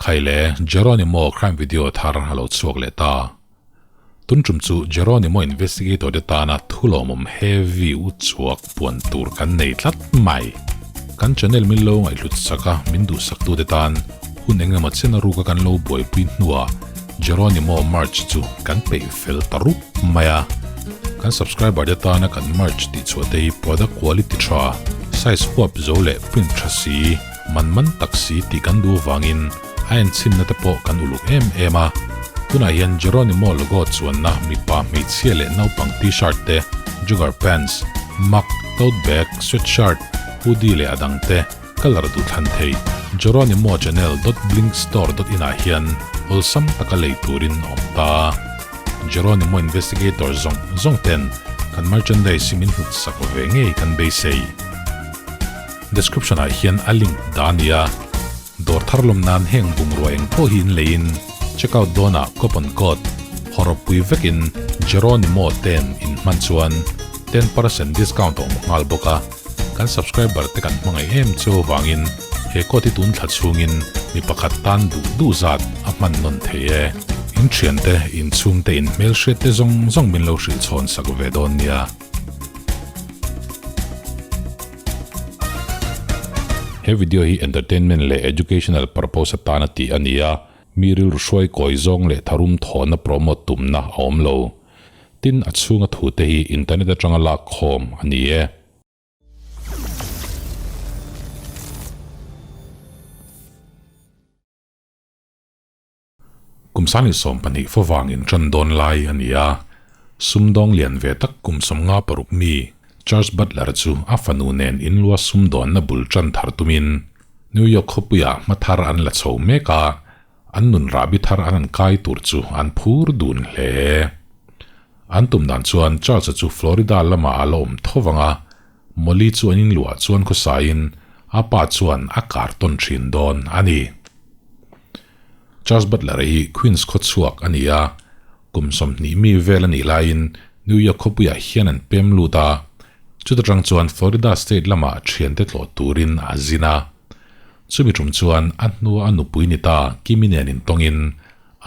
Khaile Jeronimo crime video thar a lo chhuak leh ta. Tun tum chu Jeronimo investigator te tana thulawmawm heavy u chhuak puan tur kan nei tlat mai. Kan channel min lo ngaihhlut sak a, min duhsaktu te tan hun eng emaw chen a ruka kan lo buaipui hnuah Jeronimo merch chu kan peih fel ta rup mai a. Kan subscriber te tana kan merch tih chhuah te hi product quality tha, size huap zo leh print tha si, Man man tak si tih kan duh vangin a enchinna te pawh kan uluk em em a. Tunah hian Jeronimo logo chuanna mipa hmeichhia leh naupang t-shirt te, jogger pants, mug, tote bag, sweatshirt, hoodie leh a dang te colour duh thlan thei. Jeronimo channel dot blinkstore dot in ah hian awlsam taka lei turin a awm ta. Jeronimo investigator zawng zawng ten kan merchandise hi min hlut sak ve ngei kan beisei. Description ah hian a link dah a ni a, dawr thar lawm nan heng bungrua eng pawh hi in leiin checkout dawnah coupon code hawrawppui vekin Jeronimo ten in hman chuan 10% discount a awm nghal bawk a, kan subscriber te kan hmangaih em chu avangin he code hi tun thla chhungin mi pakhat tan duh duh zat a hman nawn thei e. In thiante, in chhungte, in hmelhriat te zawng zawng min lo hrilh chhawn sak ve dawn nia. He video hi entertainment leh educational purpose atana tih a ni a, mi rilru hruai kawi zawng leh tharum thawhna promote tumna a awm lo. Tin, a chhunga thute hi internet atanga lak khawm a ni e. Kum 12 favangin tan dawn lai a ni a, sumdawng lian ve tak kum 56 mi Charles Butler chu a fanu nen inlua sumdawnna bul tan thar tumin New York khawpuiah hma thar an la chho mek a, an nun rahbi thar an han kai tur chu an phur dun hle. An tum dan chuan Charles-a chu Florida lamah a la awm tho vang a, Molly chu an inluah chuan khawsaiin a pa chuan a kar tawn thin dawn a ni. Charles Butler hi Queens khawchhuak a ni a, kum 20 mi vel a nih laiin New York khawpuiah hian an pem lut a, chuta tang chuan Florida state lamah thiante tlawh turin a zin a. Chumi tum chuan a hnua a nupui ni ta Kimi nen intawngin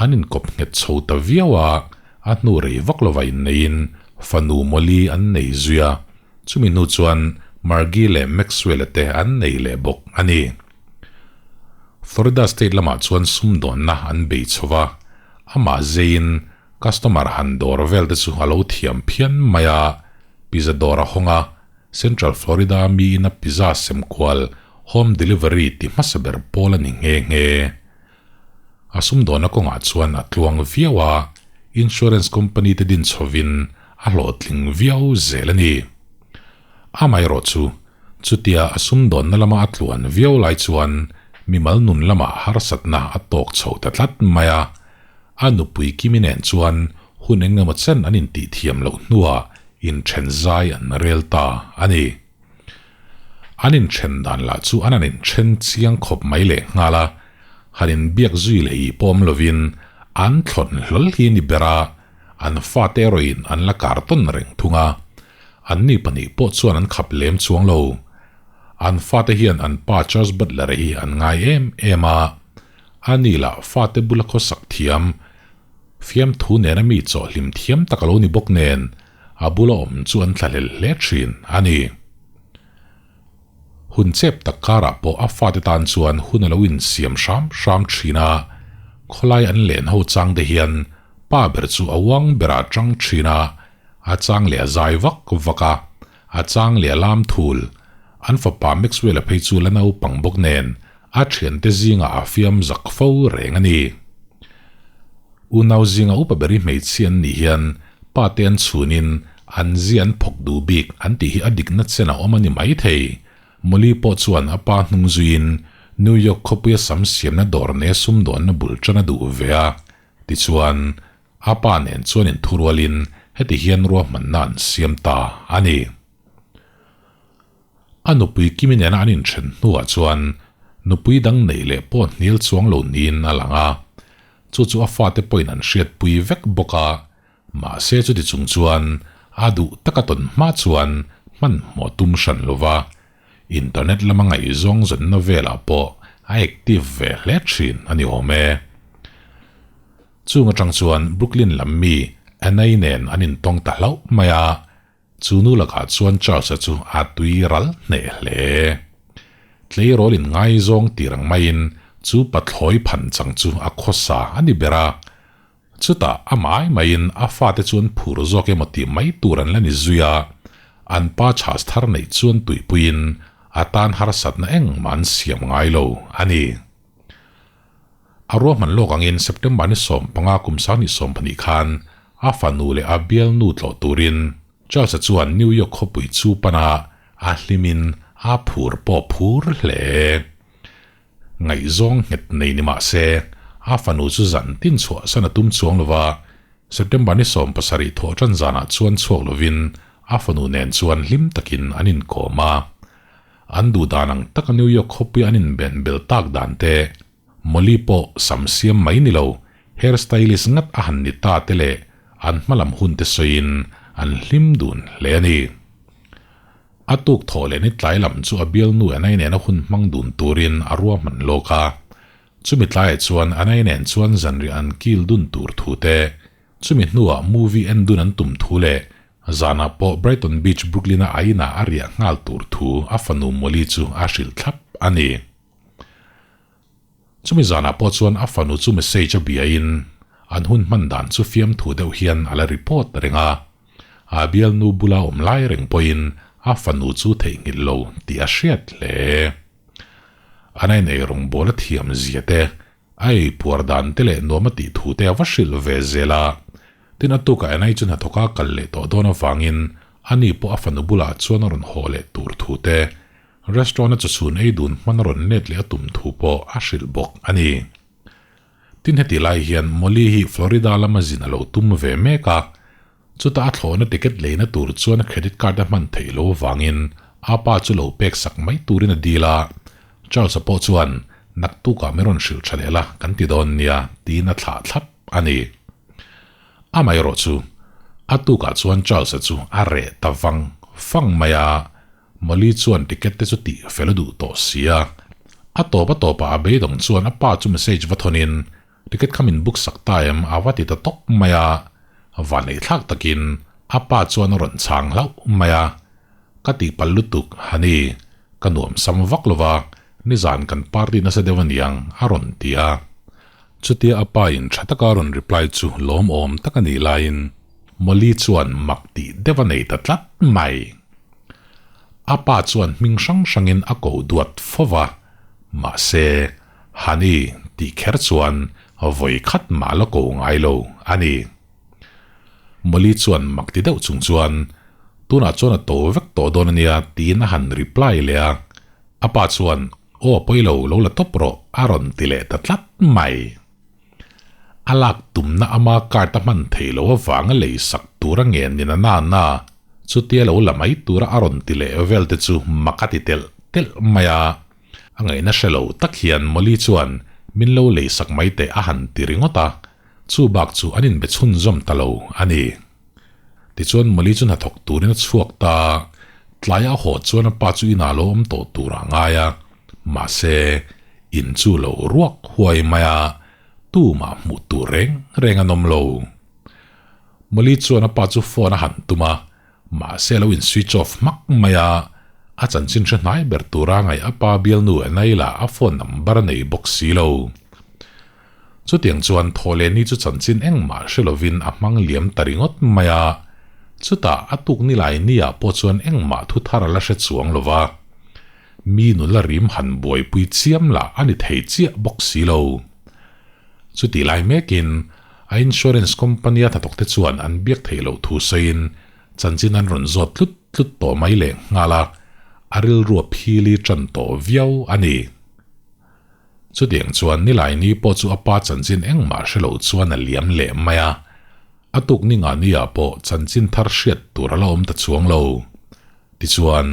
an inkawp nghet chho ta viau a, a hnu rei vak lova inneiin fanu Molly an nei zui a, chumi hnu chuan Margie leh Maxwell-a te an nei leh bawk a ni. Florida state lamah chuan sumdawnna an bei chho va, amah zeiin customer han dawr vel te chu a lo thiam phian mai a, pizza dawr a hawng a, Central Florida miin a pizza sem kual home delivery ti hmasa ber pawl a ni nghe nghe. A sumdawnna kawngah chuan a tluang viau a, insurance company te din chhovin a hlawhtling viau zel a ni. Amaherawh chu Chutia a sumdawnna lama a tluan viau lai chuan mimal nun lamah harsatna a tawk chho ta tlat mai a. A nupui Kimi nen chuan hun eng emaw chen an intih thiam loh hnuah inthen zai an rel ta a ni. An inthen dan lah chu an an inthen chiang khawp mai leh nghal a, han inbiak zui leh ih pawm lovin an thlawn hlawl hi ni ber a, an fate erawhin an la kar tawn reng thung a. Anni pahnih pawh chuan an khap lem chuang lo. An fate hian an pa Charles Butler-a hi an ngai em em a. Ani lah fate bula khawsak thiam, fiamthu nena mi chawhhlim thiam tak a lo ni bawk nen, a bula awm chu an thlahlel hle thin a ni. Hun chep tak karah pawh a fate tan chuan hun a lo insiam hram hram thin a, khawlai an len ho chang te hian pa ber chu a uang berah tang thin a, A chang leh a zai vak vak a, a chang leh a lam thul. An fapa Maxwell-a phei chu la naupang bawk nen a thiante zingah a fiam zak fo reng a ni. Unau zinga upa beri hmeichhia an nih hian pa te an chhunin an zia an phawk duh bik an tih hi a dikna chen a awm a ni maithei. Molly pawh chuan a pa hnung zuiin New York khawpuia sam siamna dawr ne sumdawnna bul tan a duh ve a, tichuan A pa nen chuan inthurualin heti hian ruahmanna an siam ta a ni. A nupui Kimi nena an inthen hnuah chuan nupui dang neih leh pawh hnial chuang lo niin a lang a, chu chu a fate pawhin an hriatpui vek bawk a, mahse chuti chung chuan a duh taka tawn hma chuan hmanhmawh tum hran lo va, internet lama ngaihzawng zawnna velah pawh a active ve hle thin a ni awm e. Chung atang chuan Brooklyn lam mi Anna-i nen an intawng ta hlauh mai a, chu nu lakah chuan Charles-a chu a tui ral hneh hle. Tleirawl in ngaizawng tir ang maiin chu pathlawi phan chang chu a khawsa a ni ber a. Chutah a mai maiin a fate chuan phur zawk emaw tih mai tur an la ni zui a, an pa chhas thar neih chuan tuipuiin a tan harsatna engmah an siam ngai lo a ni. A ruahman lawk angin September ni 15 kum 2022 khan a fanu leh a bialnu tlawh turin Charles-a chuan New York khawpui chu pana a hlimin a phur pawh phur hle. Ngaihzawng nghet nei ni mah se, a fanu chu zan tin chhuah san a tum chuang lo va, September ni 17 thawh tan zanah chuan chhuak lovin a fanu nen chuan hlim takin an inkawm a. An duh dan ang taka New York khawpui an inben bel tak dan te, Molly pawh sam siam mai ni lo, hair stylist ngat a han ni ta te leh an hmalam hun te sawiin an hlim dun hle a ni. A tuk thawh leh ni tlai lam chu a bialnu Anai nena hun hmang dun turin a ruahman lawk a. Chumi tlaiah chuan Anai nen chuan zanriah an kil dun tur thu te, chumi hnuah movie en dun an tum thu leh zanah pawh Brighton Beach Brooklyn-a a inah a riah nghal tur thu a fanu Molly chu a hrilh thlap a ni. Chumi zanah pawh chuan a fanu chu message a biain an hun hman dan chu fiamthu deuh hian a la report reng a. A bialnu bula awm lai reng pawhin a fanu chu theihnghilh lo tih a hriat hle. An a inei rawngbawla thiam zia te, a ei puar dan te leh nuam a tih thu te a va hrilh ve zel a. Tin a tukah Anai chu hnathawka kal leh tawh dawn avangin ani pawh a fanu bulah chuan a rawn haw leh tur thu te, Restaurant a chawchhun ei dun hman a rawn let leh a tum thu pawh a hrilh bawk a ni. Tin heti lai hian Molly hi Florida lama zin a lo tum ve mek a, chuta a thlawhna ticket leina tur chuan a credit card a hman theih lo avangin a pa chu lo pek sak mai turin a dil a, Charles-a pawh chuan naktukah min rawn hrilh tha leh la kan ti dawn nia tiin a thlah thlap a ni. Amaherawh chu a tukah chuan Charles-a chu a reh ta vang vang mai a, Molly chuan ticket te chu tih fel a duh tawh sia. A tawp a tawpah a beidawng chuan a pa chu message va thawnin ticket kha min book sak ta em a va ti ta tawp mai a. Vanneih thlak takin a pa chuan a rawn chhang hlauh mai a. Ka tihpalh lutuk, honey, ka nuam sam vak lova, nizan kan party nasa deuh aniang a rawn ti a. Chutia a pa in tha taka a rawn reply chu lawmawm tak a nih laiin Molly chuan mak tih deuh a nei ta tlat mai. A pa chuan hming hrang hrangin a ko duat fo va, mahse, Honey tih kher chuan vawi khat mah la ko ngai lo a ni. Molly chuan mak ti deuh chung chuan, Tunah chuan a to vek tawh dawn a nia tiin a han reply leh a. A pa chuan, Aw pawi lo, lo la tawp rawh a rawn ti leh ta tlat mai. A lak tumna ama card a hman theih loh avanga lei sak tur a ngen nin a nana, chutia lo la mai tura a rawn ti leh vel te chu mak a ti telh telh mai a. A ngaihna hre lo tak hian Molly chuan min lo lei sak mai teh a han ti ringawt a, chu bak chu an inbe chhunzawm ta lo a ni. Tichuan Molly chu hnathawk turin a chhuak ta a, tlaia a haw chuan a pa chu inah lo awm tawh tur a ngai a, mahse in chu lo ruak huai mai a, tumah hmuh tur reng reng an awm lo. Molly chuan a pa chu phone a han tum a, mahse a lo in switch off hmak mai a, a chanchin hre hnai ber tura ngaih a pa bialnu Anaila a phone number a nei bawk si lo. Chutiang chuan Thawhlehni chu chanchin engmah hre lovin a hmang liam ta ringawt mai a, chutah a tuk ni lai niah pawh chuan engmah thu thar a la hre chuang lo va. Mi nula rim han buaipui chiam lah a ni thei chiah bawk si lo. Chutih lai mekin a insurance company a hnathawkte chuan an biak theih loh thu sawiin chanchin an rawn zawt tlut tlut tawh mai leh nghal a, a rilru a phili tan tawh viau a ni. Chutiang chuan Nilaini pawh chu a pa chanchin engmah hre lo chuan a liam leh mai a, a tuk ni nga ni ah pawh chanchin thar hriat tur a la awm ta chuang lo. Tichuan,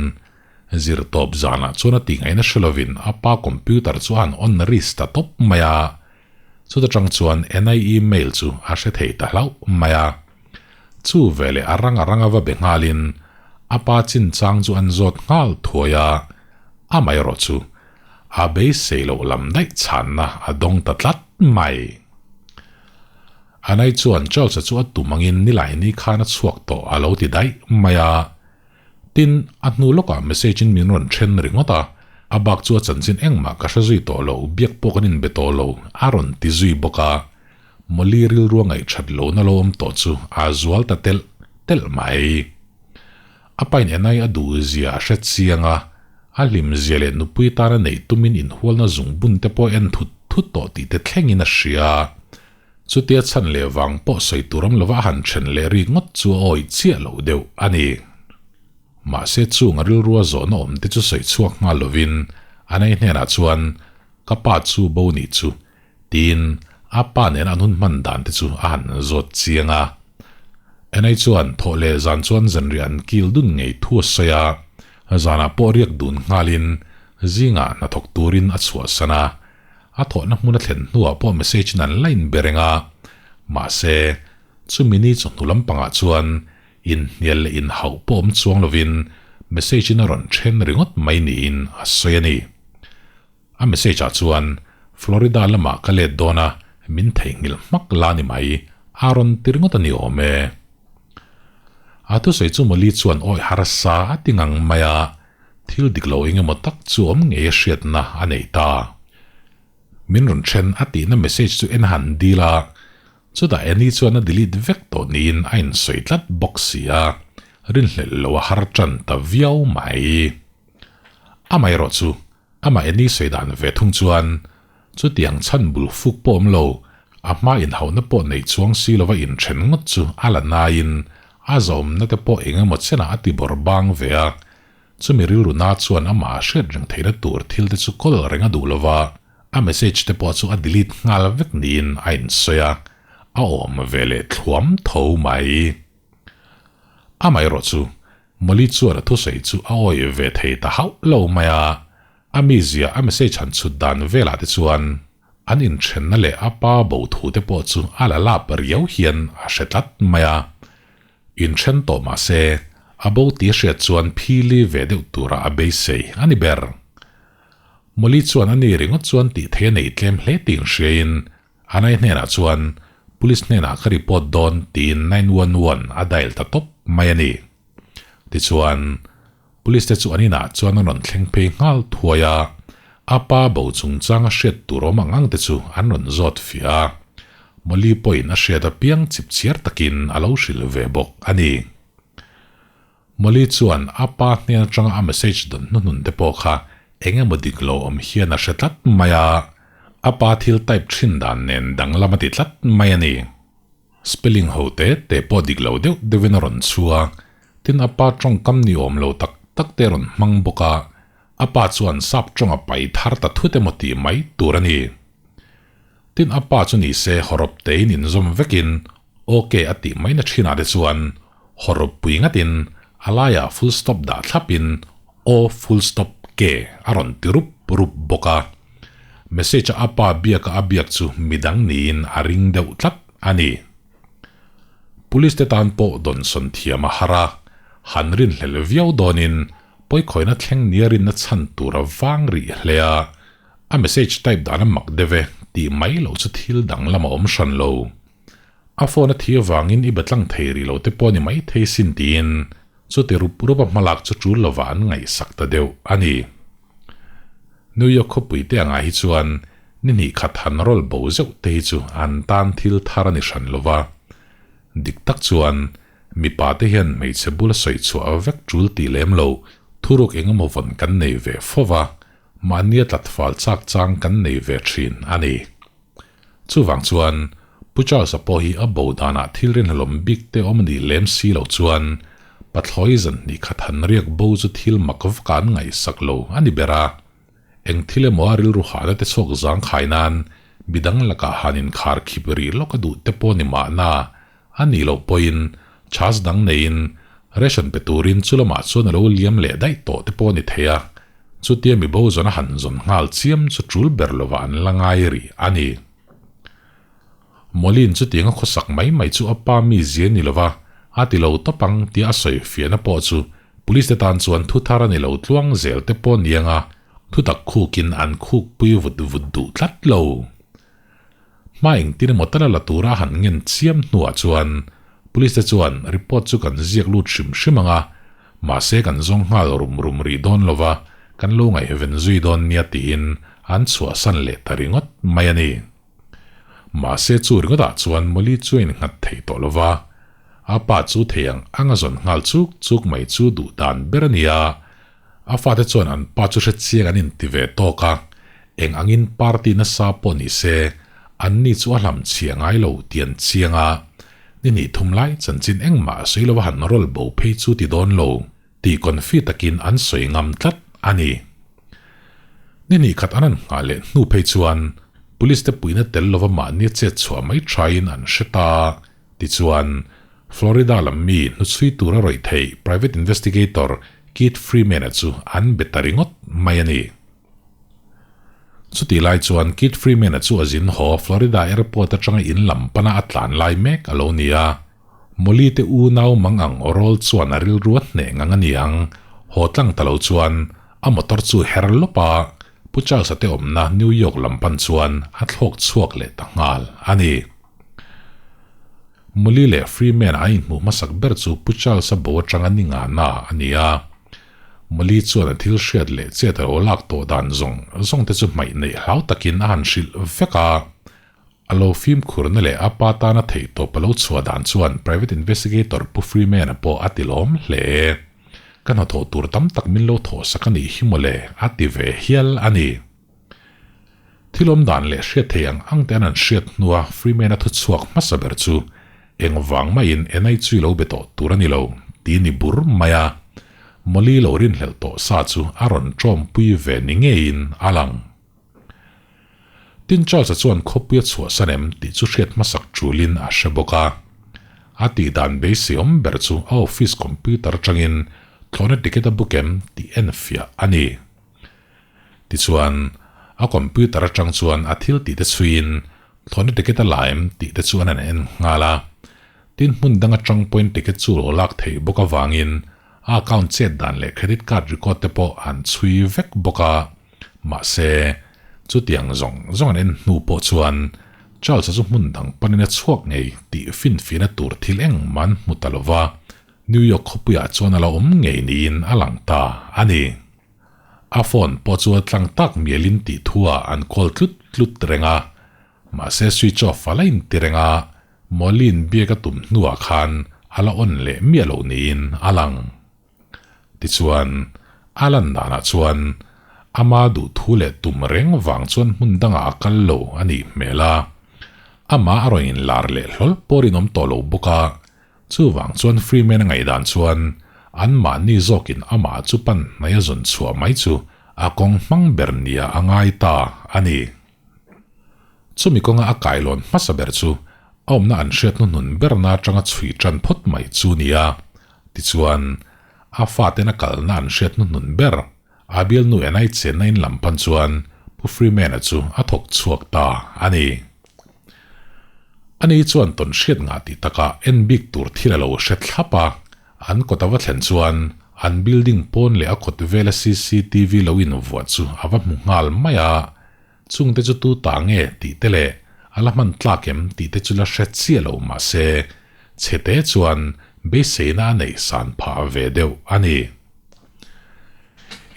zirtawp zanah chuan a tih ngaihna hre lovin a pa computer chu a han on risk ta tawp mai a, chuta tang chuan NIE mail chu a hre thei ta hlauh mai a. Chu veleh a rang a rang a va be nghalin a pa chinchang chu an zawt nghal thuai a, amaherawhchu. A beisei loh lam daih chhanna a dawng ta tlat mai. Anai chuan Charles-a chu a tum angin nilai ni khan a chhuak tawh a lo ti daih mai a. Tin, a hnu lawkah message-in min rawn then ringawt a, a bak chu a chanchin engmah ka hre zui tawh lo, biak pawh kan inbe tawh lo, a rawn ti zui bawk a. Mawli rilru a ngaihṭhat lohna lo awm tawh chu a zual ta telh telh mai. A pain enai a duh zia a hre chiang a, a hlim zia leh nupui tana neih tumin inhualna zungbun te pawh en thut thut tawh tih te thlengin a hria. Chutia chhan leh vang pawh sawi tur awm lova a han then leh rik ngawt chu a awih chiah loh deuh a ni. Mahse chung a rilrua zawhna awm te chu sawi chhuak nghal lovin a nei hnenah chuan ka pa chu bo nih chu tiin a pa nen an hun hman dan te chu a han zawt chiang a. Enai chuan thawh leh zan chuan zanriah an kil dun ngei thu a sawi a, zanah pawh riak dun nghalin zingah hnathawk turin a chhuahsan a. A thawhna hmun a thlen hnuah pawh message in an la inbe reng a, mahse, chumi ni chawhnu lampangah chuan inhnial leh inhauh pawh awm chuang lovin message in a rawn then ringawt mai niin a sawi a ni. A message ah chuan, Florida lamah ka let dawn a, min theihnghilh hmak la ni mai, a rawn ti ringawt a ni awm e. A thusawi chu Molly chuan awi harsa a ti ngang mai a, Thil dik lo eng emaw tak chu awm ngei a hriatna a nei ta. Min rawn then a tihna message chu en han dil a, chutah Annie chuan a delete vek tawh niin a insawi tlat bawk si a, rinhlelh lo a har tan ta viau mai. Amaherawh chu amah Annie sawi dan ve thung chuan chutiang chhan bul fuk pawh awm lo, a hma inhauhna pawh nei chuang si lova inthen ngawt chu a la naiin a zawmna te pawh eng emaw chenah a ti bawrh bang ve a, Chumi rilru na chuan amah a hriat reng theihna tur thil te chu kawl reng a duh lo va, a message te pawh chu a delete nghal vek niin a insawi a, a awm ve leh thluam tho mai. Amaherawh chu, Molly chuan a thusawi chu a awih ve thei ta hauh lo mai a, a mizia a message han chhut dan velah te chuan an inthenna leh a pa bo thu te pawh chu a la lap riau hian a hre tlat mai a. Inthen tawh mah se, a bo tih a hriat chuan phili ve deuh turah a beisei a ni ber. Molly chuan a ni ringawt chuan tih theih a nei tlem hle tih inhriain Anai hnenah chuan Police hnenah ka report dawn tiin 911 a dial ta tawp mai a ni. Tichuan, Police te chu an inah chuan an rawn thleng phei nghal thuai a, a pa bo chungchang a hriat tur awm ang ang te chu an rawn zawt fiah a, Molly pawhin a hriat apiang chip chhiar takin a lo hrilh ve bawk a ni. Molly chuan a pa hnen atanga a message dawn hnuhnun te pawh kha eng emaw dik lo awm hian a hre tlat mai a, a pa thil type thin dan nen danglam a ti tlat mai a ni. Spelling ho te te pawh dik lo deuh deuhin a rawn chhu a, tin a pa tawngkam ni awm lo tak tak te a rawn hmang bawk a, a pa chuan sap tawng a pai thar ta thut emaw tih mai tur a ni. Tin a pa chu ni se hawrawp tein inzawm vekin ok a tih mai na thinah te chuan hawrawp pui ngatin a laiah full stop dah thlapin o full stop k a rawn ti rup rup bawk a. Message a a pa biaka a biak chu midang niin a ring deuh tlat a ni. Police te tan pawh dawnsawn thiam a har a, han rinhlelh viau dawnin pawikhawina thleng nia rinna chhan tur a vang rih hle a, a message type dan a mak deuh e tih mai loh chu thil dang lam a awm hran lo. A phone a thi avangin i batlang thei rih lo te pawh a ni maithei sin tiin Chuti rup rup a hmalak chu tul lovah an ngaihsak ta deuh a ni. New York khawpui te angah hi chuan ni hnih khat han rawl bo zeuh te hi chu an tan thil thar a ni hran lo va. Dik tak chuan mipa te hian hmeichhe bula sawi chhuah vek tul tih lem lo thuruk eng emaw vawn kan nei ve fo va, mahnia tlatfal chak chang kan nei ve thin a ni. Chuvang chuan Pu Charles-a pawh hi a bo danah thil rinhlawm bik te awm a nih lem si loh chuan Pathlawi zan hnih khat han riak bo chu thil mak vak an ngaihsak lo a ni ber a. Eng thil emaw a rilru hahna te chhuak zang khai nan midang lakah han inkhar khip rih lawk a duh te pawh ni mahna a nih loh pawhin chance dang neiin ration pe turin chu lamah chuan a lo liam leh daih tawh te pawh a ni thei a, chutia mi bo zawn a han zawn nghal chiam chu tul ber lovah an la ngai rih a ni. Mawlin chutiang a khawsak mai mai chu a pa mi zia ni lova a ti lo tawp ang tia a sawi fiahna pawh chu police te tan chuan thu thar a ni lo tluang zel te pawh ni anga. Thutak khukin an khukpui vut vut duh tlat lo. Hma engtin emaw tala la tura han ngen chiam hnuah chuan Police te chuan report chu kan ziak lut hrim hrim ang a, mahse kan zawng nghal rum rum rih dawn lova kan lo ngaihven zui dawn nia tiin an chhuahsan leh ta ringawt mai a ni. Mahse chu ringawtah chuan Molly chu a innghat thei tawh lova, a pa chu thei ang ang a zawn nghal chuk chuk mai chu duh dan ber a ni a, A fate chuan an pa chu hrechiang an inti ve tawk a, eng angin party nasa pawh ni se, anni chu a hlam chhia ngai lo tih an chiang a, ni hnih thum lai chanchin engmah a sawi lova han rawl bo phei chu ti dawn lo tih confi takin an sawi ngam tlat a ni. Ni hnih khat an han nghah leh hnu phei chuan police te puihna tel lova mahni a chet chhuah mai thain an hre ta. Tichuan, Florida lam mi hnuchhui tura rawih theih private investigator Keith Freeman-a chu an be ta ringawt mai a ni. Chutih lai chuan Keith Freeman-a chu a zin haw Florida airport atanga in lam pana a tlan lai mek a lo ni a. Molly te unau mang ang awrawl chuan a rilru a hneh ngang a ni ang, haw tlang ta lo chuan a motor chu her lawp a, Pu Charles-a te awmna New York lam pan chuan a thlawk chhuak leh ta nghal a ni. Molly leh Freeman a inhmuh hmasak ber chu Pu Charles-a bo atanga ni ngahna a ni a. Molly chuan a thil hriat leh chet a lo lak tawh dan zawng zawng te chu hmaih neih hlau takin a han hrilh vek a. A lo fimkhurna leh a pa tana theihtawp a lo chhuah dan chuan Private Investigator Pu Freeman-a pawh a ti lawm hle. Ka hnathawh tur tam tak min lo thawhsak a nih hi mawle a ti ve hial a ni. Thil awm dan leh hriat thei ang ang te an an hriat hnua Freeman-a thu chhuak hmasa ber chu engvang maiin Enai chu i lo be tawh tur a ni lo ti ni bur mai a, Molly lo rinhlelh tawh sa chu a rawn tawmpui ve ni ngeiin a lang. Tin Charles-a chuan khawpuia chhuahsan em tih chu hriat hmasak tulin a hre bawk a. A tih dan beiseiawm ber chu a office computer atangin thlawhna ticket a book em tih enfiah a ni. Tichuan, a computer atang chuan a thil tih te chhuiin thlawhna ticket a la em tih te chu an han en nghal a. Tin, hmun dang atang pawhin ticket chu lo lak theih bawk avangin a account chet dan leh credit card record te pawh an chhui vek bawk a. Mahse, chutiang zawng zawng an en hnu pawh chuan Charles-a chu hmun dang panin a chhuak ngei tih finfihna tur thil engmah an hmu ta lova, New York khawpuiah chuan a la awm ngei niin a lang ta a ni. A phone pawh chu a tlang tak mialin tih thuah an call tlut tlut reng a, mahse switch off a la inti reng a, Molly-in biak a tum hnuah khan a la on leh miah loh niin a lang. Tichuan, a lan danah chuan ama duh thu leh tum reng vang chuan hmun dangah a kal lo a nih hmel a, amah a rawn inlar leh hlawl pawh rinawm tawh lo bawk a, Chuvang chuan Freeman a ngaihdan chuan anmahni zawkin amah chu pan hnai a zawn chhuah mai chu a kawng hmang ber nia a ngai ta a ni. Chumi kawnga a kailawn hmasa ber chu a awmna an hriat hnuhnun berna atanga chhui tan phawt mai chu ni a. Tichuan, a faten a kalna an hriat hnuhnun ber a bialnu Enai chenna in lam pan chuan Pu Freeman-a chu a thawk chhuak ta a ni. Ani chuan tawn hriat ngah tih takah en bik tur thil a lo hre thlap a, an kawt a va thlen chuan an building pawn leh a kawt vela cctv lo invuah chu a va hmu nghal mai a, chungte chu tu ta nge tih te leh a la hman tlak em tih te chu la hre chiah lo mahse chhete chuan beiseina a neih san phah ve deuh a ni.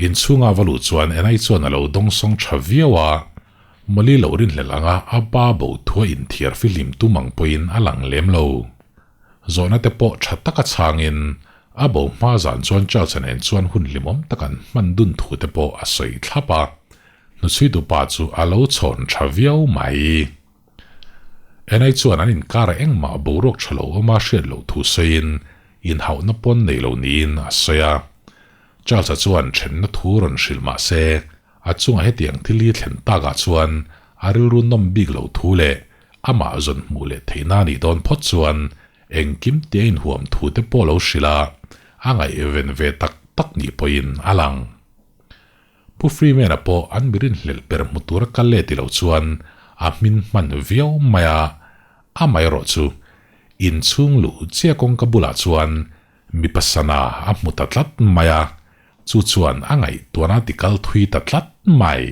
Inchhunga va luh chuan Enai chuan a lo dawngsawng tha viau a, Mawli lo rinhlelh anga a pa bo thua inthiar fihlim tum ang pawhin a lang lem lo. Zawhna te pawh tha taka chhangin a bo hma zan chuan Charles-a nen chuan hun hlimawm tak an hman dun thu te pawh a sawi thlap a, hnuchhuitu pa chu a lo chhawn tha viau mai. Enai chuan an inkar ah engmah boruak tha lo awma hriat loh thu sawiin inhauhna pawn nei lo niin a sawi a. Charles-a chuan thenna thu rawn hrilh mah se, A chungah hetiang thil hi thlen takah chuan a rilru nawm bik loh thu leh amah zawn hmuh leh theihna a nih dawn phawt chuan engkim tia inhuam thu te pawh lo hrilh a, a ngaihven ve tak tak nih pawhin a lang. Pu Freeman-a pawh an mi rinhlelh ber hmu tura kal leh ti lo chuan a hmin hman viau mai a, amaherawh chu inchhung luh chiah kawngka bulah chuan mipa sana a hmu ta tlat mai a. Chu chuan a ngaihtuahna a tikal thui ta tlat mai.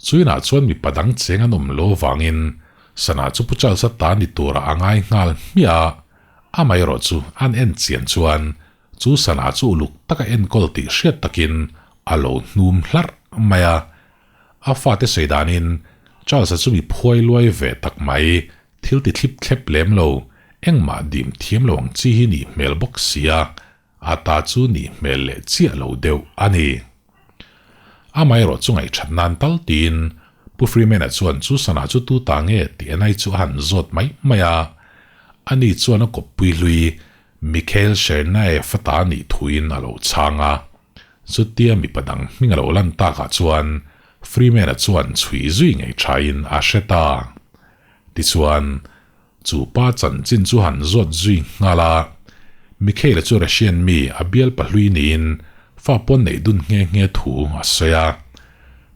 Chu inah chuan mipa dang cheng an awm lo vangin sana chu Pu Charles-a ta ni turah a ngai nghal hmiah a, amaherawh chu an en chian chuan chu sana chu uluk taka enkawl tih hriat takin a lo hnum hlarh mai a. A fate sawi danin Charles-a chu mi phuai luai ve tak mai, thil ti thlip thlep lem lo, engmah dim thiam lo ang chi hi nih hmel bawk sia, a ta chu nih hmel leh chiah lo deuh a ni. Amaherawh chu ngaihṭhat nan tal tiin Pu Freeman-a chuan chu sana chu tu ta nge tih enai chu a han zawt mai mai a, ani chuan a kawppui hlui Mikhail Shernaev-a ta nih thuin a lo chhang a. Chutia mipa dang hming a lo lan takah chuan Freeman-a chuan chhui zui ngei thain a hre ta. Tichuan, chu pa chanchin chu han zawt zui nghal a, Mikhail-a chu Russian mi a bial pahlui niin fa pawn neih dun nghe nghe thu a sawi a.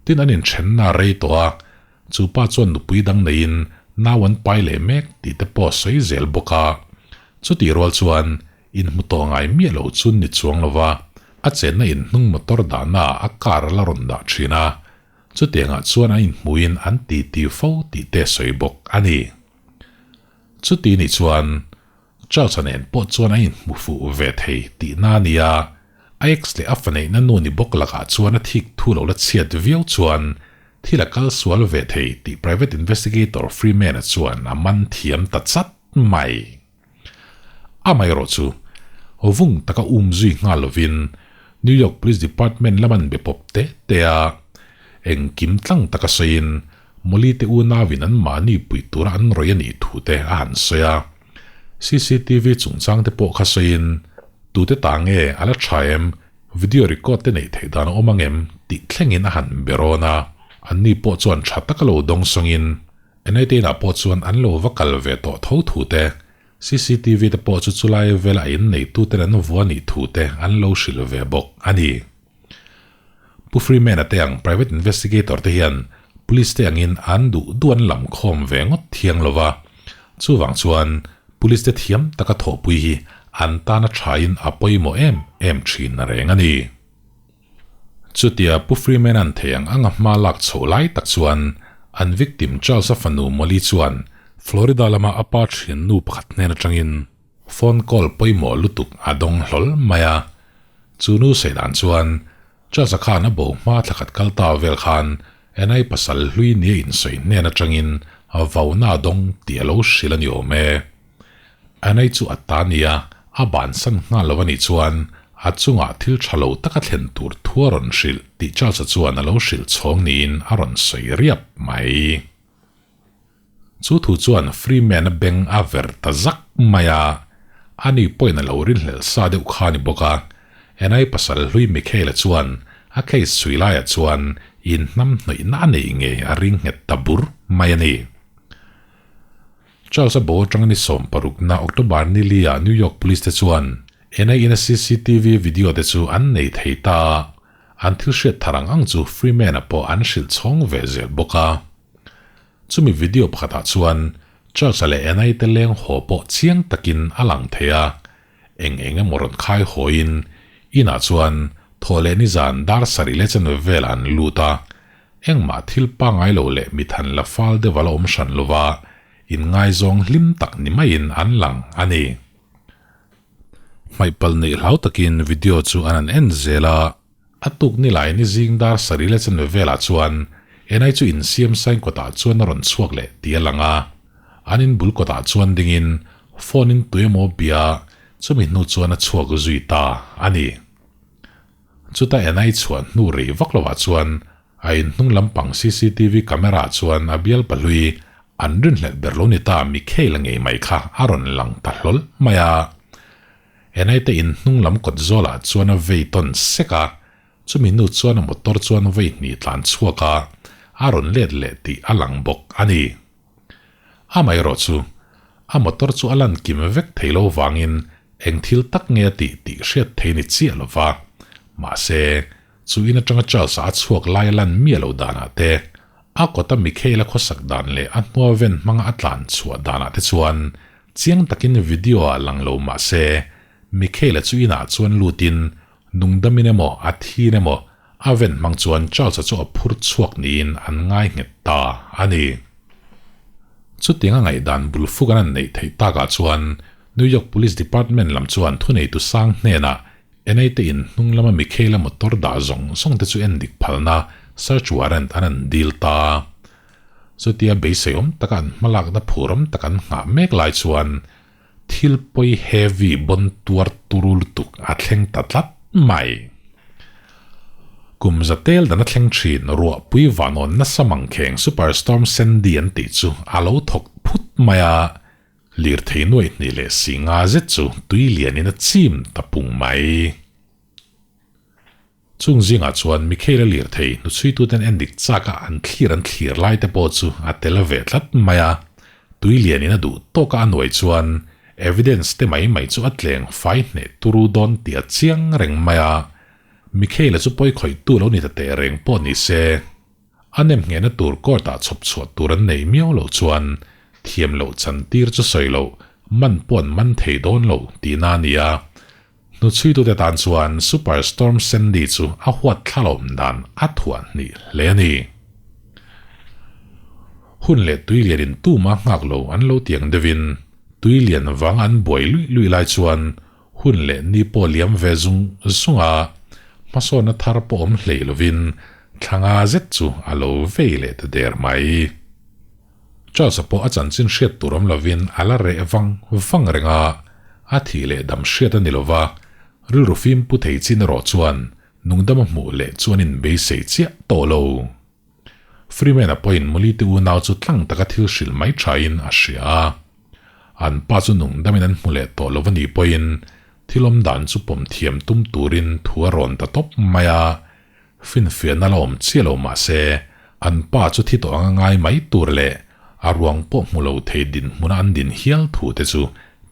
Tin an inthenna a rei tawh a, chu pa chuan nupui dang neiin nau an pai leh mek tih te pawh a sawi zel bawk a. Chutih rual chuan Inhmu tawh ngai miah lo chu ni chuang lo va, a chenna inhnung motor dahna ah a car a la rawn dah thin a, chutiangah chuan an inhmuin an ti ti fo tih te sawi bawk a ni. Chuti nih chuan Charles-a nen pawh chuan an inhmu fuh ve thei tihna a ni a, a ex leh a faneihna nu ni bawk lakah chuan a thik thu lo la chhiat viau chuan thil a kal sual ve thei tih private investigator Freeman-a chuan a man thiam ta chat mai. Amaherawh chu, vung taka um zui nghal lovin New York Police Department lam an be pawp te te a, engkim tlang taka sawiin Molly te unauin an mahni pui tura an rawih a nih thu te a han sawi a. CCTV chungchang te pawh kha sawiin, tute ta nge a la tha em, video record te neih theih dan a awm ang em tih thlengin a han be rawn a, anni pawh chuan tha taka lo dawng sawngin, NIT ah pawh chuan an lo va kal ve tawh tho thu te, cctv te pawh chu chulai vela a inneitu ten an vua nih thu te an lo hrilh ve bawk a ni. Pu Freeman-a te ang private investigator te hian police te angin an duh duh an lam khawm ve ngawt thiang lo va, chuvang chuan police te thiam taka thawhpui hi an tana thain a pawimawh em em thin reng a ni. Chutia Pu Freeman-a'n thei ang anga hma lak chhoh lai tak chuan an victim Charles-a fanu Molly chuan Florida lama a pa thiannu pakhat hnen atangin phone call pawimawh lutuk a dawng hlawl mai a. Chu nu sawi dan chuan Charles-a khan a bo hma thla khat kal ta vel khan NI pasal hlui nia insawi hnen atangin vauna a dawng tih a lo hrilh a ni awm e. Anei chu a ta nia, a bansan nghal lo a nih chuan a chungah thil tha lo taka thlen tur thu a rawn hrilh tih Charles-a chuan a lo hrilh chhawng niin a rawn sawi riap mai. Chu thu chuan Freeman-a beng a ver ta zak mai a, ani pawhin a lo rinhlelh sa deuh kha a ni bawk a, Anei pasal hlui Michael-a chuan a case chhui laiah chuan inhnamhnawihna a nei ngei a ring nghet ta bur mai a ni. Charles a bo atanga ni 16 na October ni li ah New York Police te chuan NIA-in a cctv video te chu an nei thei ta a, an thil hriat thar ang ang chu Freeman-a pawh an hrilh chhawng ve zel bawk a. Chumi video pakhatah chuan Charles-a leh NIA te leng haw pawh chiang takin a lang thei a, eng eng emaw rawn khai hawiin inah chuan thaw leh nizan dar sarih leh chanve velah an lut a, Engmah thil pangngai lo leh mithan la fal deuh a la awm hran lova, inngaizawng hlim tak ni maiin an lang a ni. Hmaihpalh neih hlau takin video chu an han en zel a, a tuk ni lai ni zing dar sarih leh chanve velah chuan Enai chu insiam sain kawtah chuan a rawn chhuak leh tih a lang a, an inbul kawtah chuan dingin phone in tuemaw bia chumi hnu chuan a chhuak zui ta a ni. Chuta Enai chhuah hnu rei vak lovah chuan a inhnung lampang cctv camera ah chuan a bial pahlui an rinhlelh ber lo ni ta Mikhail-a ngei mai kha a rawn lang ta hlawl mai a. Enai te inhnung lam kawt zawlah chuan a vei tawn sek a, chumi hnu chuan a motor chuan vei hnih tlan chhuak a, a rawn let leh tih a lang bawk a ni. Amaherawh chu, a motor chu a lan kim vek thei lo vangin Eng thil tak nge a tih tih hriat thei ni chiah lo va. Mahse, chu in atanga Charles-a a chhuak lai a lan miah lo danah te, a kawta Mikhail-a khawsak dan leh a hnua ven hmanga a tlan chhuah danah te chuan chiang takin video-ah lang lo mahse, Mikhail-a chu inah chuan lutin Nungdamin emaw a thin emaw a ven hmang chuan Charles-a chu a phur chhuak niin an ngai nghet ta a ni. Chutianga ngaihdan bul fuk an an neih theih takah chuan New York Police Department lam chuan thuneitu sang hnenah NA te in hnung lama Michaela motor dah zawng zawng te chu en dik phalna search warrant an an dil ta. Chutia beisei awm taka an hmalakna phur awm tak an nghah mek lai chuan Thil pawi heavy bawn tuar turu lutuk a thleng ta tlat mai. Kum za tel dan a thleng thin ruahpui vanawn nasa mangkheng Superstorm Sandy an tih chu a lo thawk phut mai a, lirthei nuaih hnih leh si nga zet chu tui lianin a chim ta pung mai. Chung zingah chuan Michaela lirthei hnuchhuituten en dik chak a an thlir an thlir lai te pawh chu a tel ve tlat mai a, tui lianin a duh tawk a a nuai chuan evidence te mai mai chu a tleng fai hneh turu dawn tih a chiang reng mai a, Michaela chu pawi khawihtu lo ni ta teh reng pawh ni se, a nem nghehna tur court ah chhawp chhuah tur an nei miau loh chuan thiam loh chan tir chu sawi loh man pawh an man thei dawn lo tihna a ni a. Hnuchhuitute tan chuan Super Storm Sandy chu a huat thlalawm dan a thuah hnih hle a ni. Hun leh tui lianin tuma nghak lo an lo tiang deuhin tui lian vang an buai luih luih lai chuan hun leh ni pawh liam ve zung zung a, hmasawnna thar pawh awm hlei lovin thla nga zet chu a lo vei leh ta der mai. Charles-a pawh a chanchin hriat tur awm lovin a la reh vang vang reng a, a thih leh dam hriat a ni lova, rilru fim pu thei chin erawh chuan nungdama hmuh leh chuan in beisei chiah tawh lo. Freeman-a pawhin Molly-te unau chu tlang taka thil hrilh mai thain a hria a. An pa chu nungdamin an hmu leh tawh lo a nih pawhin thil awm dan chu pawm thiam tum turin thu a rawn ta tawp mai a, Finfiahna la awm chiah lo mah se, an pa chu thi tawh anga ngai mai tur leh a ruang pawh hmu lo thei dinhmuna an din hial thu te chu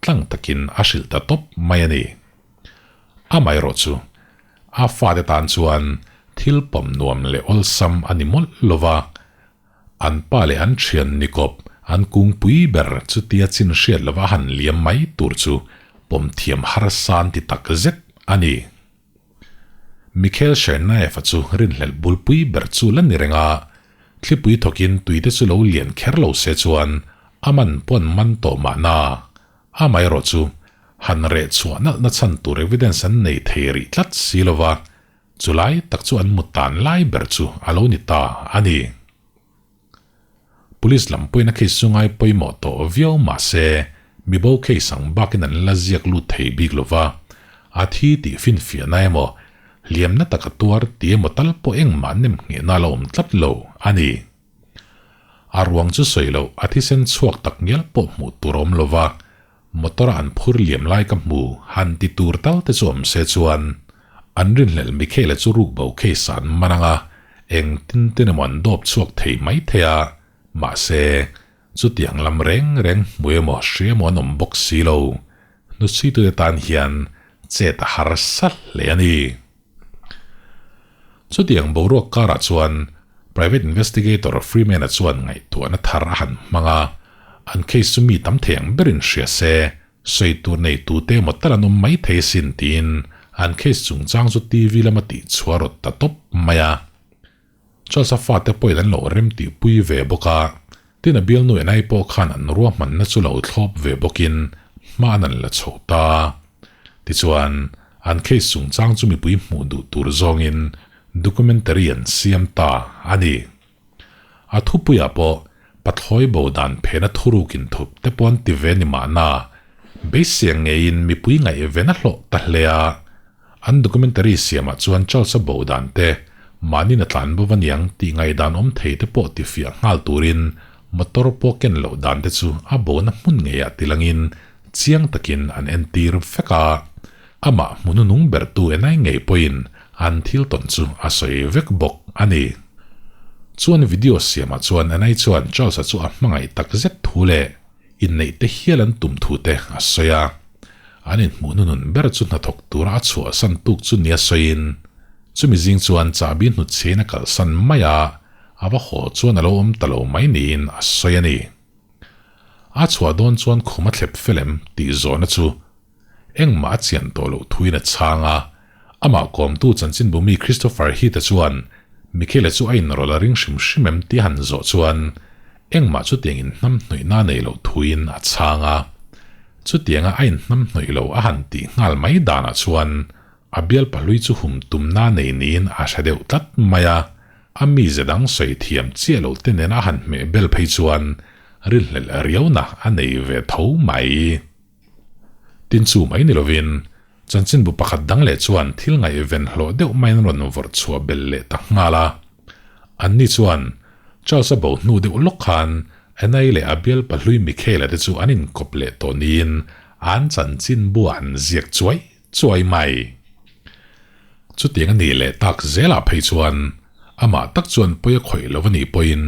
tlang takin a hrilh ta tawp mai a ni. Amaherawh chu, a fate tan chuan thil pawm nuam leh awlsam a ni mawlh lo va, an pa leh an thian nikawp an kungpui ber chutia chin hriat lova han liam mai tur chu pawm thiam harsa an ti tak zet a ni. Mikhail Shernaev-a chu rinhlelh bulpui ber chu la ni reng a, thlipui thawkin tuite chu lo lian kher lo se chuan a man pawn man tawh mahna, amaherawh chu han reh chhuah nalhna chhan tur evidence an nei thei rih tlat si lova, chulai tak chu an mut tan lai ber chu a lo ni ta a ni. Police lam pawhin a case chu ngai pawimawh tawh viau mah se, mibo case ang bakin an la ziak lut thei bik lo va, a thi tih finfiahna emaw, hliamna taka tuar tih emaw tal pawh engmah nem nghehna a la awm tlat lo a ni. A ruang chu sawi loh a thisen chhuak tak ngial pawh hmuh tur a awm lo va, motor a an phur liam lai ka hmu han ti tur tal te chu awm se chuan an rinhlelh Michaela chu rukbo case ah an man ang a, engtin ten emaw an dawp chhuak thei mai thei a, mahse chutiang lam reng reng hmu emaw hria emaw an awm bawk si lo, hnuchhuitute tan hian chet a harsa hle a ni. Chutiang boruak karah chuan Private Investigator Freeman-a chuan ngaihtuahna thar a han hmang a, an case chu mi tam thei ang berin hria se, sawi tur nei tute emaw tal an awm mai thei asin tiin an case chungchang chu TV lama tihchhuah rawt ta tawp mai a. Charles-a fate pawhin an lo rem tihpui ve bawk a, tin a bialnu Enai pawh khan an ruahmanna chu lo thlawp ve bawkin hma an an la chho ta. Tichuan, an case chungchang chu mipui hmuh duh tur zawngin documentary an siam ta a ni. A thupuiah pawh pathlawi bo dan phena thuruk inthup te pawh an ti ve ni mahna, beisei ang ngeiin mipui ngaihven a hlawh ta hle a. An documentary siamah chuan Charles-a bo dan te, mahni na tlan bo va niang tih ngaihdan awm thei te pawh tifiah nghal turin motor pawh ken loh dan te chu a bona hmun ngeiah tilangin chiang takin an entir vek a. Amah hmununung bertu enai ngei pawhin an thil tawn chu a sawi vek bawk a ni. Chuan video siamah chuan enai chuan Charles-a chu a hmangaih tak zet thu leh inneih te hial an tum thu te a sawi a. An inhmuh hnunun ber chu hnathawk tura a chhuahsan tuk chu nia sawiin, chumi zing chuan chahbi hnutchhiain a kalsan mai a, a va haw chuan a lo awm ta lo mai niin a sawi a ni. A chhuah dawn chuan khum a thlep fel em tih zawhna chu engmah a chian tawh loh thuin a chhang a. Amah kawmtu chanchinbu mi Christopher Heath-a chuan Michaela chu a inrawlh a ring hrim hrim em tih a han zawh chuan engmah chutiang inhnamhnawihna a nei loh thuin a chhang a. Chutianga a inhnamhnawih lo a han tih nghal mai danah chuan a bial pahlui chu hum tumna nei niin a hre deuh tlat mai a, a mize dang sawi thiam chiah lo te nena a han hmeh bel phei chuan rilhlelh riauna a nei ve tho mai. Tin chu mai ni lovin, chanchinbu pakhat dang leh chuan thil ngaihven hlawh deuh maiin an rawn vawrh chhuah belh leh ta nghal a. Anni chuan Charles-a bo hnu deuh lawk khan Anna-i leh a bial pahlui Michaela te chu an inkawp leh tawh niin an chanchinbu a han ziak chuai chuai mai. Chutiang a nih leh tak zelah phei chuan amah tak chuan pawi a khawih lo a nih pawhin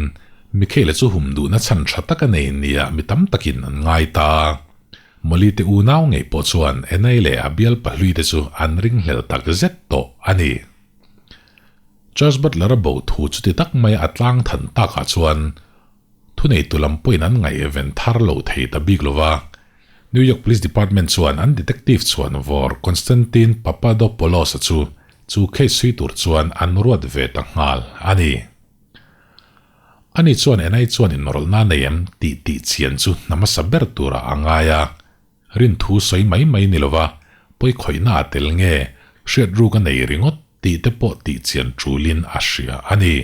Michaela chu hum duhna chhan tha tak a nei nia mi tam takin an ngai ta. Molly te unau ngei pawh chuan Anna-i leh a bial pahlui te chu an ringhlel tak zet tawh a ni. Charles Butler-a bo thu chuti tak maia a tlang than takah chuan Thuneitu lam pawhin an ngaihven thar lo thei ta bik lova, New York Police Department chuan an detective chhuan vawr Constantine Papadopoulos-a chu chu case chhui tur chuan an ruat ve ta nghal a ni. Ani chuan NI chuan inrawlhna a nei em tih tih chian chu hna hmasa ber turah a ngai a, rinthu sawi mai mai ni lova pawikhawihna a tel nge hriat ruk a nei ringawt tih te pawh tih chian tulin a hria a ni.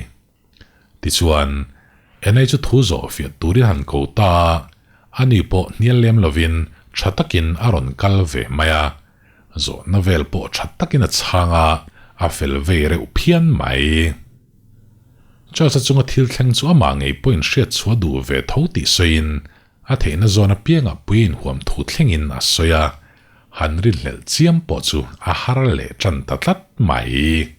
Tichuan, Enai chu thu zawh fiah turin han ko ta a, ani pawh hnial lem lovin tha takin a rawn kal ve mai a, zawhna vel pawh tha takin a chhang a, a fel vei reuh phian mai. Charles-a chunga thil thleng chu amah ngei pawhin hriat chhuah duh ve tho tih sawiin a theihna zawn apiangah pui inhuam thu thlengin a sawi a, han rinhlelh chiam pawh chu a har leh tan ta tlat mai.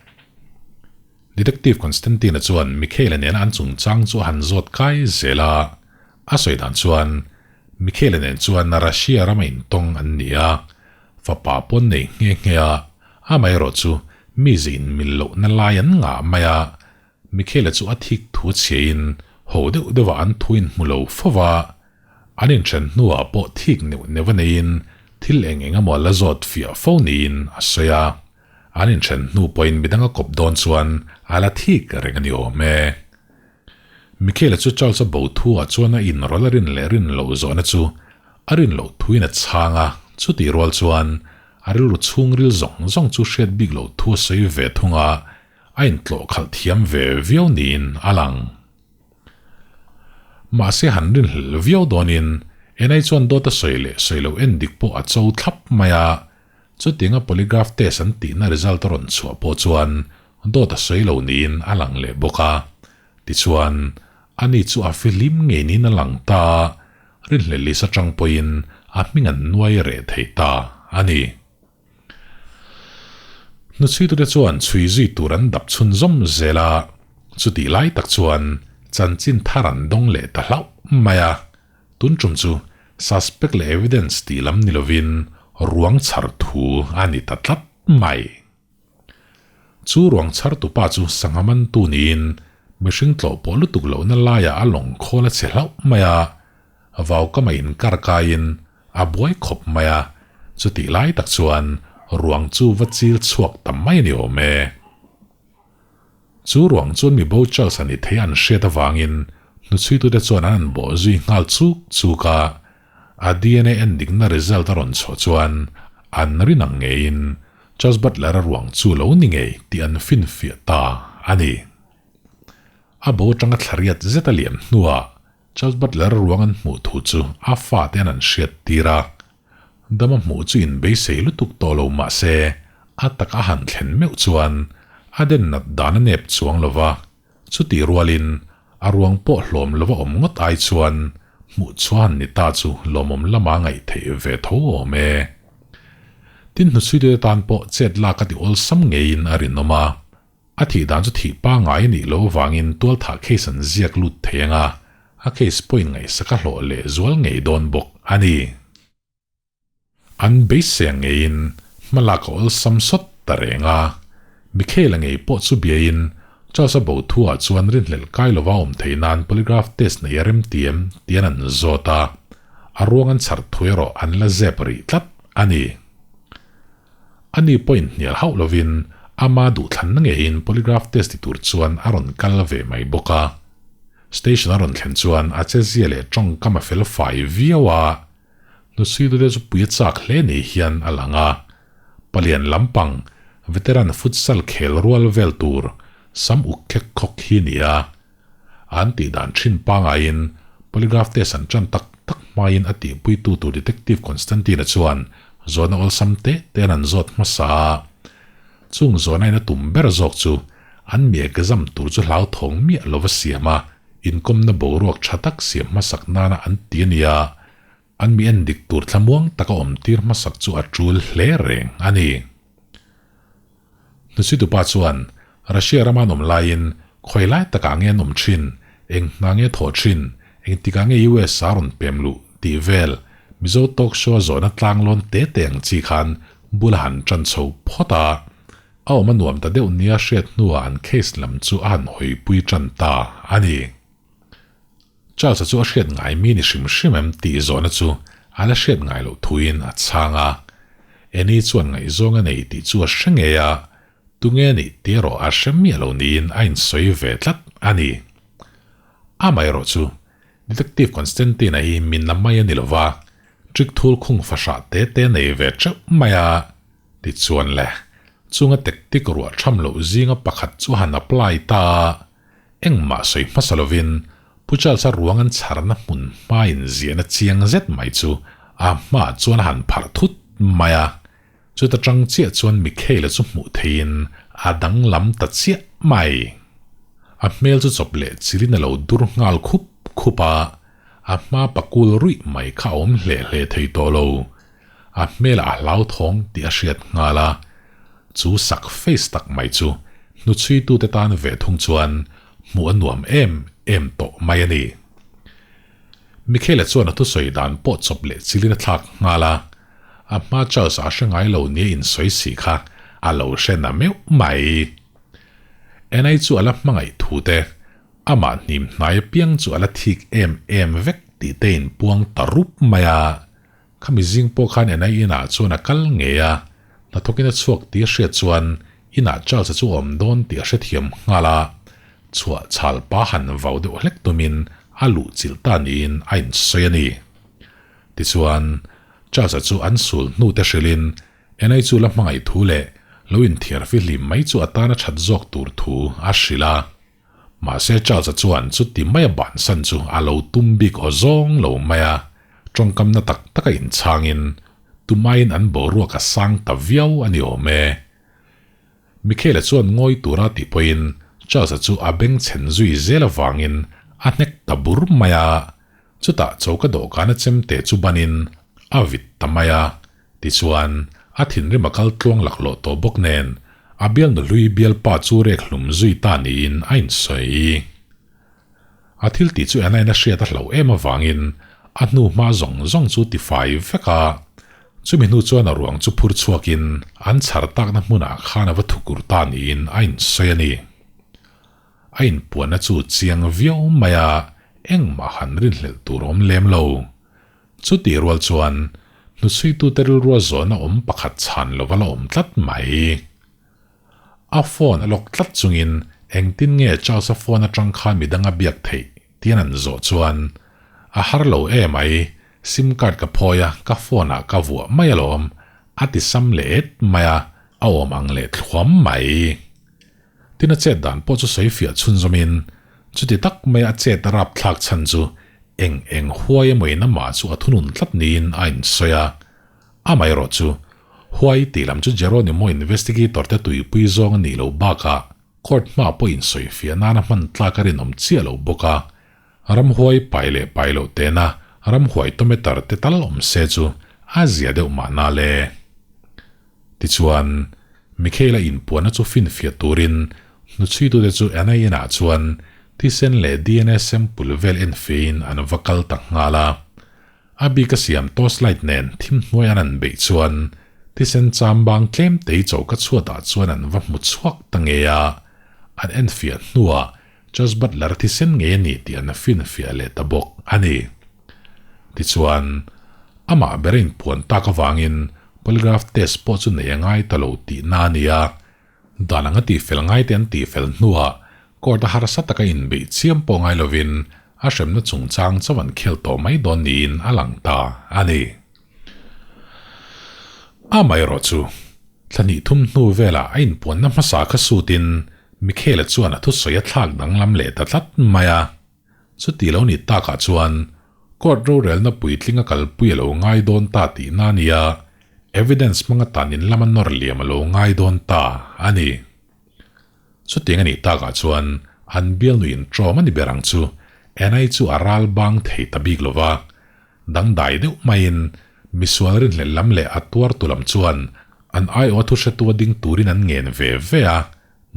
Detective Constantine-a chuan Michaela nena an chungchang chu a han zawt kai zel a, a sawi dan chuan Michaela nen chuan Russia rama intawng an ni a, fapa pawn nei nghe nghe a, amaherawh chu mi ze inmil lohna lai an ngah mai a, Michaela chu a thik thu chhiain ho deuh deuhah an thu inhmu lo fo va, an inthen hnuah pawh thik neuh neuh a neiin thil eng eng emaw la zawt fiah fo niin a sawi a. An inthen hnu pawhin midang a kawp dawn chuan a la thik reng a ni awm e. Michaela chu Charles-a bo thu-ah chuan a inrawlh a rin leh rin loh zawhna chu a rin loh thuin a chhang a, chutih rual chuan a rilru chhungril zawng zawng chu hriat bik loh thu a sawi ve thung a, a intlawh khalh thiam ve viau niin a lang. Mahse han rinhlelh viau dawnin Enai chuan dawt a sawi leh sawi loh en dik pawh a cho thlap mai a, Chutianga polygraph test an tihna result a rawn chhuah pawh chuan dawt a sawi lo niin a lang leh bawk a. Tichuan, ani chu a fihlim ngei niin a lang ta a, rinhlelh lisa tang pawhin a hming an nuai reh thei ta a ni. Hnuchhuitute chuan chhui zui tur an dap chhunzawm zel a, chutih lai tak chuan chanchin thar an dawng leh ta hlauh mai a. Tun tum chu suspect leh evidence tih lam ni lovin ruang chhar thu a ni ta tlat mai. Chu ruang chhar tupa chu sangha mantu niin mihring tlawh pawh lutuk lohna laiah a lawng khawl a che hlauh mai a, vau kama inkar kaiin a buai khawp mai a, chutih lai tak chuan ruang chu va chil chhuak ta mai a ni awm e. Chu ruang chuan mi bo Charles a ni thei an hriat avangin hnuchhuitute chuan an an bawh zui nghal chuk chuk a, a dna endikna result a rawn chhuah chuan an rin ang ngeiin Charles Butler-a ruang chu lo ni ngei tih an finfiah ta a ni. A bo atanga thlariat zet a liam hnuah Charles Butler-a ruang an hmuh thu chu a fate an an hriat tir a, Dama hmuh chu inbeisei lutuk tawh lo mah se, a tak a han thlen meuh chuan a den nat dan a nep chuang lo va, chutih rualin a ruang pawh hlawm lova awm ngawt ai chuan hmuh chhuah han ni ta chu lawmawm lama ngaih theih ve tho awm e. Tin hnuchhuitute tan pawh chet lak a ti awlsam ngeiin a rinawm a, A thih dan chu thih pangngai a nih loh avangin tualthah case an ziak lut thei ang a, a case pawhin ngaihsak a hlawh leh zual ngei dawn bawk a ni. An beisei ang ngeiin hmalak a awlsam sawt ta reng a, Michaela ngei pawh chu biain Charles-a bo thuah chuan rinhlelh kai lova awm theih nan polygraph test nei a remtiam tian an zawt a, a ruang an chhar thu erawh an la zep rih tlat a ni. Ani pawhin hnial hauh lovin ama duhthlanna ngeiin polygraph test ti tur chuan a rawn kal ve mai bawk a. Station a rawn thlen chuan a chezia leh tawngkam a fel fai viau a, hnusuitute chu pui a chak hle ni hian a lang a. Palian lampang veteran futsal khel rual vel tur sam uk khek khawk hi ni a. An tih dan thin pangaiin polygraph test an tan tak tak hmain a tihpuitu tur Detective Constantine-a chuan zawhna awlsam teh te'n an zawt hmasa a. Chung zawhna in a tum ber zawk chu an mi exam tur chu hlauthawng miah lova siam a, inkawmna boruak tha tak siam hmasak nana an ti a nia. An mi en dik tur thlamuang taka awm tir hmasak chu a tul hle reng a ni. Hnuchhitupa chuan Russia rama an awm laiin khawi lai takah nge an awm thin, eng hna nge thawh thin, engtikah nge US a rawn pem luh tih vel Mizo talk show a zawhna tlanglawn te te ang chi khan bul a han tan chho phawt a. A awm a nuam ta deuh nia hriat hnuah an case lam chu a han hawipui tan ta a ni. Charles-a chu a hriat ngai mi ni hrim hrim em tih zawhna chu a la hriat ngai loh thuin a chhang a. Annie chuan ngaihzawng a nei tih chu a hre ngei a, tunge a nih tih erawh a hre miah lo niin a insawi ve tlat a ni. Amaherawh chu Detective Constantine-a hi mi na mai a ni lo va, trick thul khung fahrah te te nei ve teuh mai a. Tichuan le, chunga tactic ruah tham loh zinga pakhat chu a han apply ta a. Engmah sawi hmasa lovin Pu Charles-a ruang an chharna hmun hmain ziahna chiang zet mai chu a hmaah chuan a han pharh thut mai a. Chuta tang chiah chuan Mikhail-a chu hmuh theihin a danglam ta chiah mai. A hmel chu chawp leh chilin a lo dur nghal khup khup a, a hma pakul ruih mai kha a awm hle hle thei tawh lo. A hmelah a hlauthawng tih a hriat nghal a, chu sak face tak mai chu hnuchhuitute tan ve thung chuan hmuh a nuam em em tawh mai a ni. Michaela chuan a thusawi dan pawh chawp leh chilin a thlak nghal a, a hma Charles a hre ngai lo nia insawi si kha a lo hre na meuh mai. Anna-i chu a la hmangaih thu te, amah hnim hnai apiang chu a la thik em em vek tih te inpuang ta rup mai a. Khami zing pawh khan Enai inah chuan a kal ngei a, hnathawkin a chhuak tih a hriat chuan inah Charles-a chu a awm dawn tih a hrethiam nghal a, chhuah chhal pa han vau deuh hlek tumin a luh chilh ta niin a insawi a ni. Tichuan, Charles-a chu an sul hnute hrilhin Enai chu la hmangaih thu leh lo inthiar fihlim mai chu a tan a that zawk tur thu a hrilh a. Mahse Charles-a chuan chuti maia bansan chu a lo tum bik aw zawng lo mai a, tawngkamna tak taka inchhangin tumaiin an boruak a sang ta viau a ni awm e. Michaela chuan ngawi tura tih pawhin Charles-a chu a bengchhen zui zel avangin a hnek ta bur mai a, chutah choka dawhkana chemte chu banin a vit ta mai a. Tichuan, a thinrim a kal tluang laklawh tawh bawk nen, a bialnu hlui bialpa chu rek hlum zui ta niin a insawi. A thil tih chu Anna-in a hriat a hlauh em avangin a hnu hma zawng zawng chu tifai vek a, chumi hnu chuan a ruang chu phur chhuakin an chhar takna hmunah khan a va thukur ta niin a insawi a ni. A inpuanna chu chiang viau mai a, engmah han rinhlelh tur awm lem lo. Chutih rual chuan hnuchhuitute rilrua zawhna awm pakhat chhan lova la awm tlat mai. A phone a lock tlat chungin engtin nge Charles-a phone atang khan midang a biak theih tian an zawh chuan, A har lo e mai, sim card ka phawi a, ka phone ah ka vuah mai alawm, a ti sam leh et mai a, a awm ang leh thluam mai. Tin a chet dan pawh chu sawi fiah chhunzawmin, chuti tak mai a chet a rapthlak chhan chu eng eng huai emaw-in amah chu a thunun tlat niin a insawi a. Amaherawh chu, huai tih lam chu Jeronimo investigator te tuipui zawng a nih loh bakah court hma pawh insawi fiah nana hman tlak a rinawm chiah lo bawk a. Ramhuai pai leh pai loh tena ramhuai tometer te tal awm se chu a zia deuh mahna le. Tichuan, Michaela inpuanna chu finfiah turin hnuchhuitute chu Anna inah chuan thisen leh dna sample vel enfeiin an va kal ta nghal a. A bik a siam torchlight nen thim hnuai an an beih chuan thisen cham bang tlem tei choka chhuatah chuan an va hmu chhuak ta ngei a. An enfiah hnuah Charles Butler thisen ngei a ni tih an finfiah leh ta bawk a ni. Tichuan, amah ber a inpuan tak avangin. Polygraph test pawh chu nei a ngai ta lo tihna a ni a. Dan anga tihfel ngaite an tihfel hnuah court a harsa taka inbeih chiam pawh ngai lovin a hremna chungchang chauh an khel tawh mai dawn niin a lang ta a ni. Amaherawh chu, thla hnih thum hnu velah a inpuanna hmasa kha sutin Michaela chuan a thusawi a thlak danglam leh ta tlat mai a. Chuti lo ni takah chuan court rorelna puitling a kalpui a lo ngai dawn ta tihna a nia, evidence hmanga tan in lama nawr liam a lo ngai dawn ta a ni. Chutiang a nih takah chuan an bialnuin ṭawm a ni ber ang chu, Anna-i chu a ral bang thei ta bik lo va. Dangdai deuh maiin misual rinhlelh lam leh a tuartu lam chuan an aiawha thuhretu a ding turin an ngen ve ve a,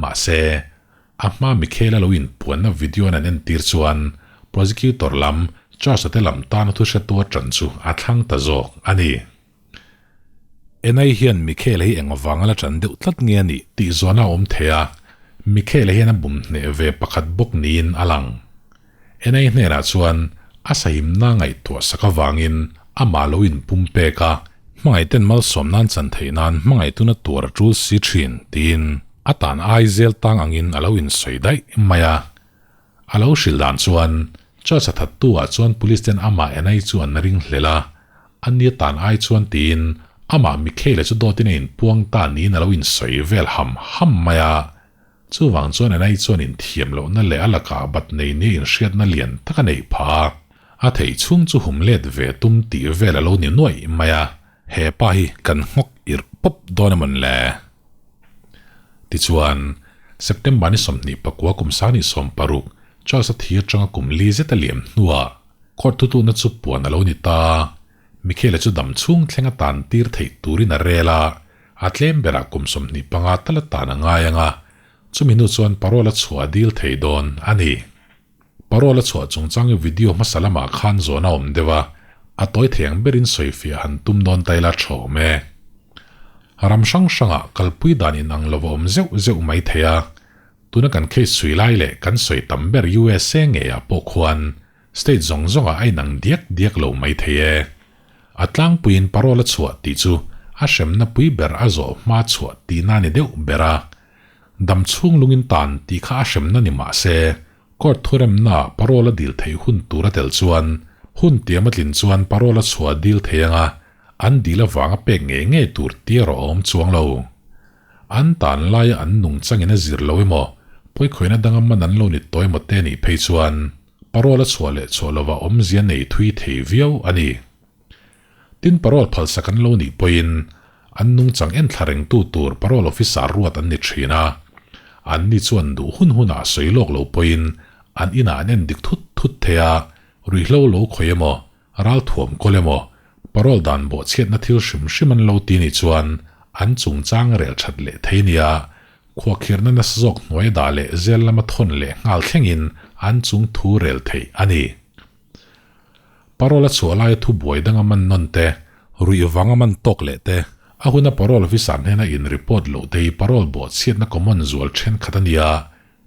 mahse, A hma Michaela lo inpuanna video an an entir chuan prosecutor lam Charles-a te lam tana thu hretu a ṭan chu a thlang ta zawk a ni. Enai hian Michaela hi eng vanga la ṭan deuh tlat nge a nih tih zawhna a awm thei a, Michaela hian a bum hneh ve pakhat bawk niin a lang. Enai hnenah chuan a sahimna ngaihtuah sak avangin amah lo inpum pek a, hmangaihten malsawm nan chan theih nan hmangaihtuna tuar a ṭul si ṭhin tiin A tan ai zel tang angin a lo insawi daih mai a. A lo hrilh dan chuan Church a thattu ah chuan police ten amah enai chu an ring hlel a, a nia tan ai chuan tiin amah Michaela chu dawtin a inpuang ta niin a lo insawi vel ham ham mai a. Chuvang chuan enai chuan inthiam lohna leh a lakah bat nei nia inhriatna lian tak a neih phah a. A theih chhung chu hum let ve tum tih vel a lo ni nuaih mai a. He pa hi kan nghawk irh pawp dawn emawn le? Tichuan, September ni 24 kum 2016, Charles-a thi atanga kum li zet a liam hnuah court thutuna chu puan a lo ni ta. Michaela chu dam chhung thleng a tan tir theih turin a rel a, a tlem berah kum 25 tal a tan a ngai ang a, chumi hnu chuan parole a chhuah a dil thei dawn a ni. Parole a chhuah chungchang i video hmasa lamah khan zawn a awm deuh a, a tawi thei ang berin sawifiah han tum dawn ta ila thawm e. Ram hrang hrangah kalpui dan inang lo a awm zeuh zeuh mai thei a, tuna kan case chhui lai leh kan sawi tam ber USA ngeiah pawh khuan state zawng zawngah a inang diak diak lo mai thei e. A tlangpuiin parole a chhuah tih chu a hremna pui ber a zawh hma chhuah tihna a ni deuh ber a, Dam chhung lungin tan tih kha a hremna ni mah se, court thuremna ah parole a dil theih hun tur a tel chuan, hun tiam a tlin chuan parole a chhuah dil thei anga an dil avanga pek ngei ngei tur tia rawh a awm chuang lo. An tan laia an nung changin a zir lo emaw, pawikhawina danga man an lo ni tawh emaw te nih phei chuan parole a chhuah leh chhuah lova awmzia nei thui thei viau a ni. Tin parole phalsak an lo nih pawhin an nungchang enthla rengtu tur parole officer ruat an ni thin a, anni chuan duh hun hunah sawi lawk lo pawhin an inah an en dik thut thut thei a, ruihhlo lo khawih emaw, ralthuam kawl emaw, parole dan bawhchhiatna thil hrim hrim an lo ti nih chuan an chungchang rel that leh thei nia, khuahkhirhna nasa zawk hnuai dah leh zel lama thawn leh nghal thlengin an chung thu rel theih a ni. Parole a chhuah laia thubuai danga man nawn te, ruih vanga man tawk leh te, a huna parole officer hnena in report loh te hi parole bawhchhiatna common zual thenkhat a nia,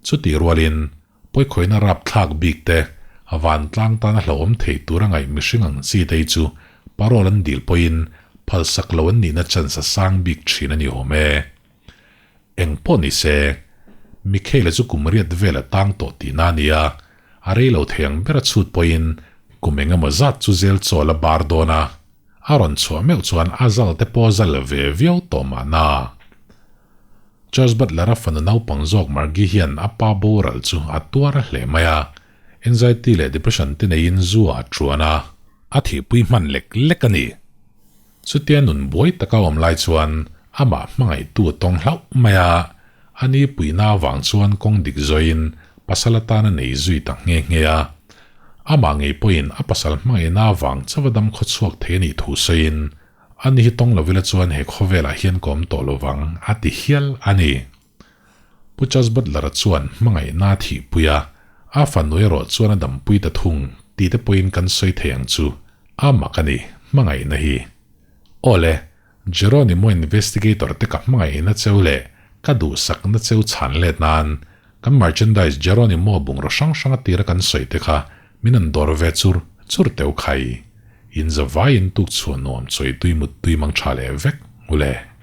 chutih rualin pawikhawihna rapthlak bik te, vantlang tana hlauhawm thei tura ngaih mihring ang chi te hi chu parole an dil pawhin phalsak lo an nihna chance a sang bik thin a ni awm e. Eng pawh ni se, Michaela chu kum riat vel a tang tawh tihna a ni a, a rei lo thei ang ber a chhut pawhin kum eng emaw zat chu zel chawl a bar dawn a, a rawn chhuah meuh chuan a zal te pawh a zal ve viau tawh mahna. Charles Butler-a fanu naupang zawk Margie hian a pa boral chu a tuar a hle mai a, anxiety leh depression te neiin zu ah a tuan a, a thihpui hman lek lek a ni. Chutia nun buai taka awm lai chuan amah hmangaihtu a tawng hlauh mai a, a ni puihna avang chuan kawng dik zawiin pasal atan a nei zui ta nghe nghe a. Amah ngei pawhin a pasal hmangaihna avang chauha dam khawchhuak thei a nih thu sawiin, A ni hi tawng lovila chuan he khawvelah hian ka awm tawh lovang, a ti hial a ni. Pu Charles Butler-a chuan hmangaihna a thihpui a, a fanu erawh chuan a dampui ta thung tih te pawhin kan sawi thei ang chu. A mak a ni, hmangaihna hi. Aw le, Geronimo investigator te ka hmangaihna cheu leh ka duhsakna cheu chhan let nan kan merchandise Geronimo bungraw hrang hrang a tira kan sawi te kha min an dawr ve chur chur teu khai. In zavaiin tuk chhuah nuam chawi tui mut tui mang tha leh vek. Ule.